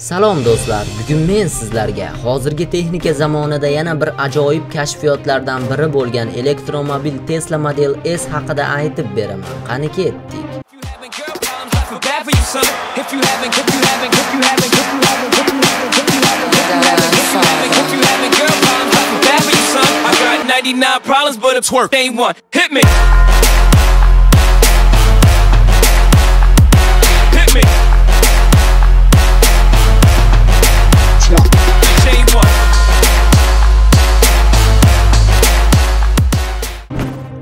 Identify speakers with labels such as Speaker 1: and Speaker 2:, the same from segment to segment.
Speaker 1: Salom do'stlar, bugun men sizlarga hozirgi texnika zamonida yana bir ajoyib kashfiyotlardan biri bo'lgan elektromobil Tesla Model S haqida aytib beraman. Qani ketdik.
Speaker 2: I got 99 problems, but a twerk ain't one. Hit me. Hit me. Chain one.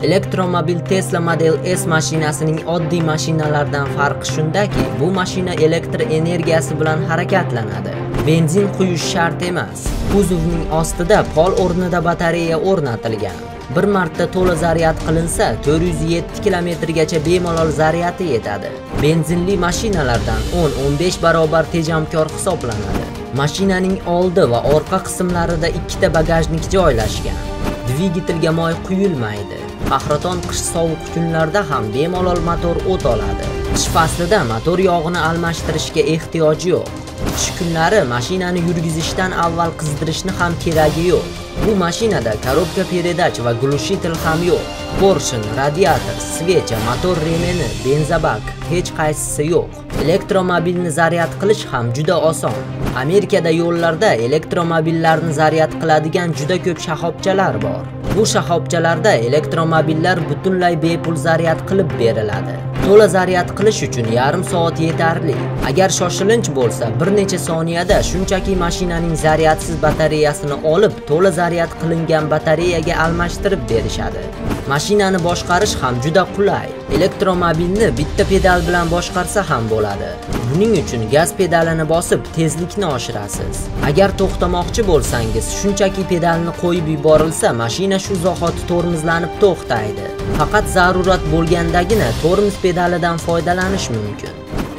Speaker 1: Elektromobil Tesla Model S mashinasining oddiy mashinalardan farqi shundaki, bu mashina elektr energiyasi bilan harakatlanadi. Benzin quyish shart emas. Kuzovning ostida pol o'rnida batareya o'rnatilgan. Bir marta to'la zaryad qilinsa, 407 kilometrgacha bemalol zaryadi yetadi. Benzinli mashinalardan 10-15 barobar tejamkor hisoblanadi. Mashinaning oldi va orqa qismlarida ikkita bagajnik joylashgan. Dvigatelga moy quyilmaydi. Qahraton qish sovuq kunlarda ham bemalol motor o't oladi. Qish faslida motor yog'ini almashtirishga ehtiyoj yo'q. Qish kunlari mashinani yurgizishdan avval qizdirishni ham keragi yo'q. Bu mashinada korobka передач va glushitel ham yo'q. Porshin, radiator, svecha, motor remeni, benzobak hech qaysisi yo'q. Elektromobilni zaryad qilish ham juda oson. Amerikada yo'llarda elektromobillarni zaryad qiladigan juda ko'p shaxobchalar bor. Bu shaxobchalarda elektromobillar butunlay bepul zaryad qilib beriladi. To'la zaryad qilish uchun yarim soat yetarli. Agar shoshilinch bo'lsa, bir necha soniyada shunchaki mashinaning zaryadsiz batareyasini olib, to'la zaryad qilingan batareyaga almashtirib berishadi. Mashinani boshqarish ham juda qulay. Elektromobilni bitta pedal bilan boshqarsa ham bo'ladi. Buning uchun gaz pedalini bosib, tezlikni oshirasiz. Agar to'xtamoqchi bo'lsangiz, shunchaki pedalni qo'yib yuborilsa, mashina shu zahoti tormozlanib to'xtaydi. Faqat zarurat bo'lgandagina tormoz pedalidan foydalanish mumkin.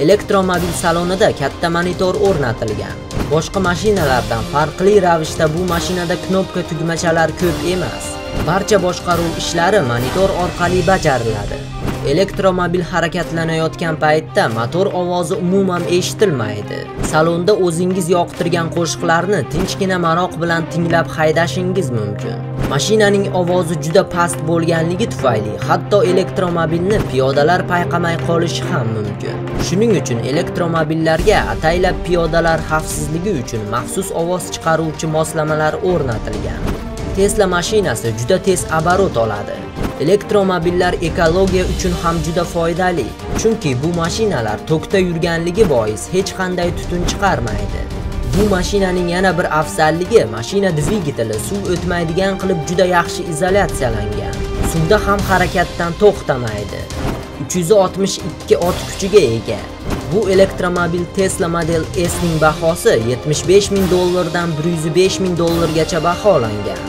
Speaker 1: Elektromobil salonida katta monitor o'rnatilgan. Boshqa mashinalardan farqli ravishda bu mashinada knopka tugmachalar ko'p emas. Barcha boshqaruv ishlari monitor orqali bajariladi. Elektromobil harakatlanayotgan paytda motor ovozi umuman eshitilmaydi. Salonda o'zingiz yoqtirgan qo'shiqlarni tinchgina maroq bilan tinglab haydashingiz mumkin. Mashinaning ovozi juda past bo'lganligi tufayli hatto elektromobilni piyodalar payqamay qolishi ham mumkin. Shuning uchun elektromobillarga ataylab piyodalar xavfsizligi uchun maxsus ovoz chiqaruvchi moslamalar o'rnatilgan. Tesla mashinasi juda tez aborot oladi. Elektromobillar ekologiya uchun ham juda foydali, chunki bu mashinalar tokda yurganligi bois hech qanday tutun chiqarmaydi. Bu mashinaning yana bir afzalligi, mashina dvigateli suv o'tmaydigan qilib juda yaxshi izolyatsiyalangan. Suvda ham harakatdan to'xtamaydi. 362 ot kuchiga ega. Bu elektromobil Tesla Model S ning bahosi 75.000 dollardan 105.000 dollargacha baholangan.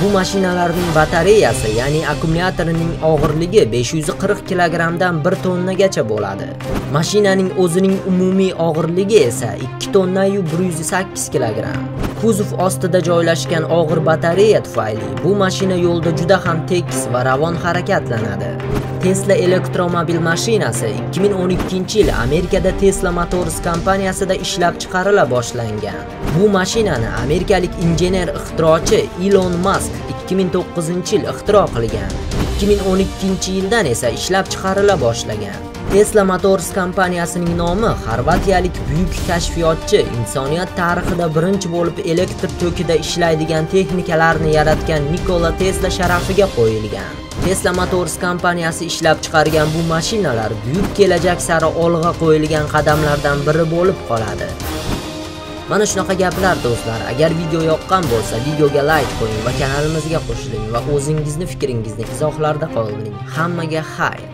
Speaker 1: Bu mashinalarning batareyasi, ya'ni akkumulyatorining og'irligi 540 kilogramdan 1 tonnagacha bo'ladi. Mashinaning o'zining umumiy og'irligi esa 2 tonna 108 kilogram. Kuzov ostida joylashgan og'ir batareya tufayli bu mashina yo'lda juda ham tekis va ravon harakatlanadi. Tesla elektromobil mashinasi 2012-yil Amerikada Tesla Motors kompaniyasida ishlab chiqarila boshlangan. Bu mashinani amerikalik injener ixtirochi Ilon Musk 2009-yil ixtiro qilgan. 2012-yildan esa ishlab chiqarila boshlagan. Tesla Motors kompaniyasining nomi xorvatiyalik buyuk kashfiyotchi, insoniyat tarixida birinchi bo'lib elektr tokida ishlaydigan texnikalarni yaratgan Nikola Tesla sharafiga qo'yilgan. Tesla Motors kompaniyasi ishlab chiqargan bu mashinalar buyuk kelajak sari olg'a qo'yilgan qadamlardan biri bo'lib qoladi. Mana shunaqa gaplar do'stlar. Agar video yoqqan bo'lsa, videoga like qo'ying va kanalimizga qo'shiling va o'zingizni fikringizni izohlarda qoldiring. Hammaga xayr.